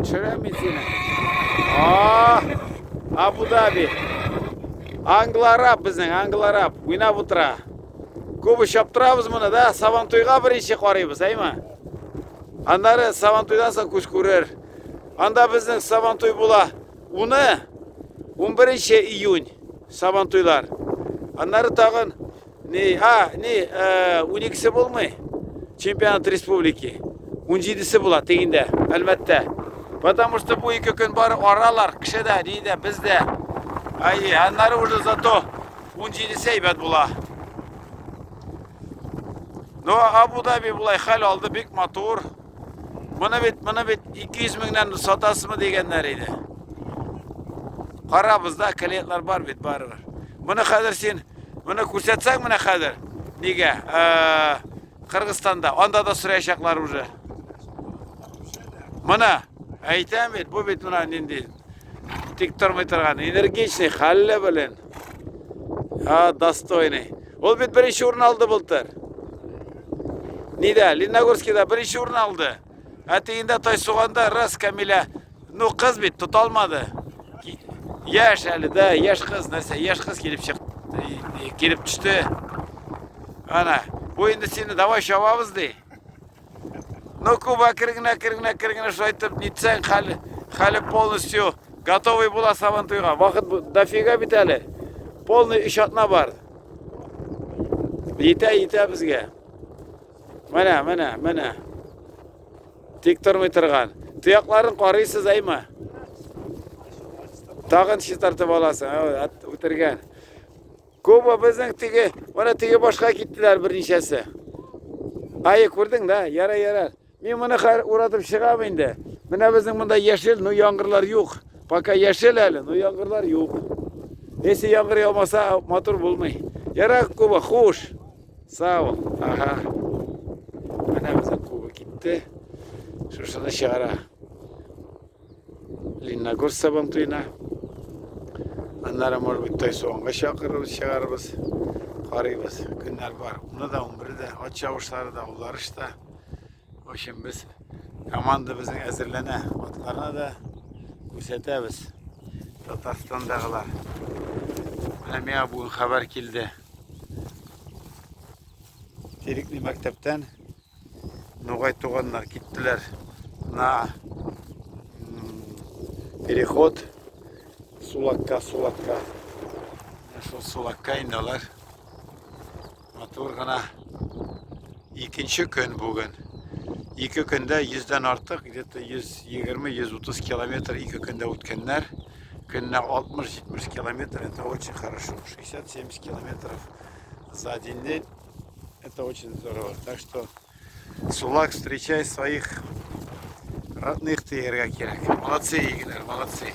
Төшерәм мин сине. А, Абу-Даби. Англараб безнең, англараб. Уйнап утыра. Күбе чаптырабыз моны да, Сабантуйга беренче карыйбыз, әйме? Аннары Сабантуйдан соң күз күрер. Анда безнең Сабантуй була. Уны 11 июнь Сабантуйлар. Аннары тагын не, а, не, 12-се булмый. Чемпионат республики. 17-се була тегендә, әлбәттә. Потому что бу ике көн бар аралар, кеше дә, ни дә, без дә. Ай, аннары уже зато 17-се әйбәт була. Но Абу-Даби булай хәл алды, бик матур. Моны бит, моны бит 200 меңнән сатасызмы дигәннәр иде. Карабыз да, клиентлар бар бит барыбер. Моны хәзер син, моны күрсәтсәң менә хәзер. Нигә? Э, Кыргызстанда, анда да сораячаклар уже. Моны әйтәм бит, бу бит менә нинди тик тормый торган, энергичный, хәлле белән. А, достойный. Ул бит беренче урын алды былтыр. Нидә? Лениногорскийда беренче урын алды. Ә тегендә Тайсуганда раз Камиля, ну кыз бит тота алмады. Яшь әле, да, яшь кыз, нәрсә, яшь кыз килеп чыкты, килеп төште. Ана, бу инде сине давай чабабыз ди. Ну, күп әкрен генә, әкрен генә, әкрен генә шулай итеп нитсәң, хәле, хәле полностью готовый була Сабантуйга. Вакыт дофига бит әле. Полный өч атна бар. Җитә, җитә безгә. Менә, менә, менә. Тик тормый торган. Тоякларын карыйсыз, әйме? Тагын чистартып аласың. Үтергән. Куба безнең теге, менә теге башка киттеләр берничәсе. Ай, күрдең да? Яра, яра. Мин моны хәзер уратып чыгам инде. Менә безнең монда яшел, но яңгырлар юк. Пока яшел әле, но яңгырлар юк. Если яңгыр яумаса, матур булмый. Яра, Куба, хуш. Сау бул. Ага. Менә безнең Куба китте. Шушыны чыгара. Лениногорск Сабантуена. Аннары, может быть, Тайсуанга чакырырбыз, чыгарбыз. Карыйбыз. Көннәр бар. Уны да, унбере дә, ат чабышлары да, уларыш та. В общем, без команда безнең әзерләнә. Атларны да күрсәтәбез. Татарстандагылар. Менә миңа бүген хәбәр килде. Терекли мәктәптән Нугай туганнар киттеләр на переход Сулакка, Сулакка. Шул Сулакка инде алар матур гына икенче көн бүген. Ике көндә йөздән артык, где-то 120-130 километр ике көндә үткәннәр. Көненә 60-70 километр, это очень хорошо. 60-70 километров за один день. Это очень здорово. Так что, Сулак, встречай своих родных дияргә кирәк. Молодцы, егетләр, молодцы.